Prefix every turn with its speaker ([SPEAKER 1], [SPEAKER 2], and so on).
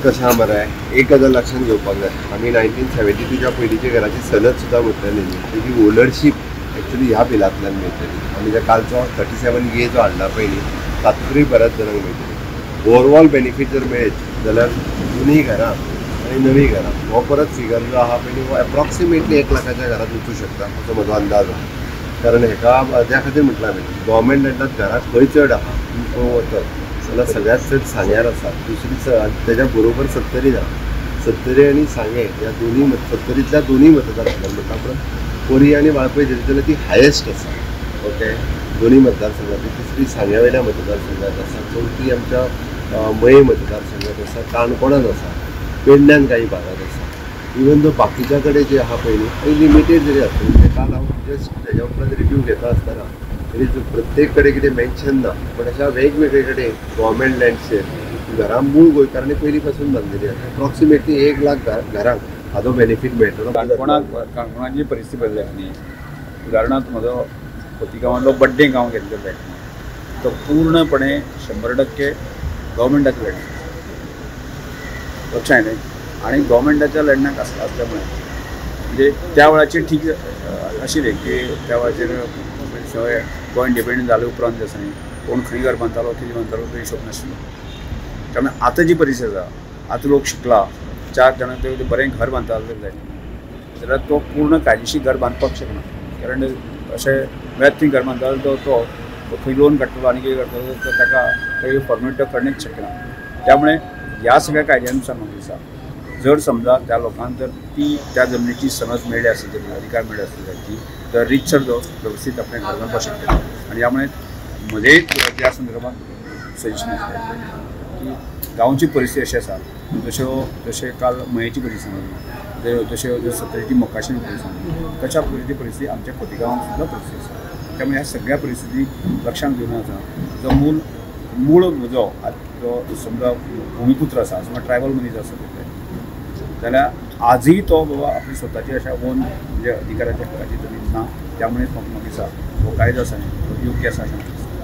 [SPEAKER 1] कशें आहा मरे, एक गजाल लक्षांत घेवपाक जाय, आमी 1972च्या पयलींच्या घराची सनद सुद्दां म्हटलेली न्ही, तेजी ओनरशीप एक्चुली ह्या बिलांतल्यान मेळटली. आमी जे कालचो 37A जो हाडला पळय न्ही, तातूंतय बऱ्याच जाणांक मेळटली. ओवरऑल बेनिफीट जर मेळत जाल्यार जुनी घरां आनी नवीं घरां हो परत फिगर जो आहा पळय न्ही, हो एप्रॉक्सिमेटली 1 लाखाच्या घरांत वचूं शकता असो म्हजो अंदाज आहा. कारण हेका त्या खातीर म्हटलां हांवें, गव्हर्मेंट लँडांत घरां खंय चड आहा पळोवंक वचत जाल्यार सगळ्यांत चड सांग्यार आसा, दुसरी तेज्या बरोबर सत्तरीन आहा. सत्तरी आनी सांगें ह्या दोनी सत्तरींतल्या दोनी मतदारसंघात म्हणटा परत पोरी आनी वाळपय धरीत जाल्यार ती हायेस्ट आसा. ओके, दोनी मतदारसंघात, तिसरी सांग्या वयल्या मतदारसंघात आसा, चवथी आमच्या मये मतदारसंघात आसा, काणकोणान आसा, पेडण्यान काही भागात आसा. इवन दो बाकीच्या कडेन जे आहा पळय न्ही, ते लिमिटेड जरी आसता. म्हणजे काल हांव जस्ट तेज्या उपरांत रिव्यू घेता आसतना तरी प्रत्येक कडेन कितें मेन्शन ना, पण अशा वेगवेगळे कडेन गव्हर्मेंट लँड्सचेर घरां मूळ गोंयकारांनी पयलीं पासून बांदिल्ली आसा. एप्रॉक्सिमेटली 1 लाख घरांक हाजो बेनिफीट मेळटलो.
[SPEAKER 2] काणकोणाची परिस्थिती बदलल्या न्ही. उदाहरणार्थ म्हजो खोतीगांवांतलो बड्डे गांव घेतलो लँड, तो पूर्णपणे 100% गव्हर्मेंटाचो लँड, लक्षात येलें. आनी गव्हर्मेंटाच्या लँडाक आसल्यामुळे म्हणजे त्या वेळाचेर ठीक आशिल्लें की त्या वेळाचेर सगळें गोंय इंडिपेंडंट जाले उपरांत आसा न्ही, कोण खंय घर बांदतालो कितें बांदतालो तो हिशोब नाशिल्लो. त्यामुळे आतां जी परिस्थिती आसा, आतां लोक शिकला, 4 जाणां ते बरें घर बांदता जाय जाल्यार तो पूर्ण कायदेशीर घर बांदपाक शकना. कारण अशें म्हळ्यार ती घर बांदता तो तो खंय लोन काडटलो आनी कितें करतलो तर ताका थंय फॉर्मेलिटी करणेच शकना. त्यामुळे ह्या सगळ्या कायद्यानुसार म्हाका दिसता जर समजा त्या लोकांक जर ती त्या जमनीची सनद मेळ्ळी आसत जर अधिकार मेळ्ळे आसत जायची तर रितसर तो व्यवस्थीत आपणें घर बांदपाक शकता. आनी ह्या मुळे म्हजें त्या संदर्भात सजेशन आसलें की गांवची परिस्थिती अशी आसा, जश्यो जशें काल मयेची परिस्थिती सांगली, जशें सत्तरीची मोकाशी परिस्थिती, तशा पद्दतीची परिस्थिती आमच्या खोतीगांवांत सुद्दां परिस्थिती आसा. त्यामुळे ह्या सगळ्या परिस्थिती लक्षांत घेवन आसा जो मूळ मूळ जो जो समजा भूमिपुत्र आसा, समजा ट्रायबल मनीस आसा तितले जाल्यार आजूय तो बाबा आपली स्वताची अशा ओन म्हणजे अधिकाराच्या हक्काची जमीन ना. त्यामुळे म्हाका दिसता हो कायदो आसा न्ही तो योग्य आसा अशें.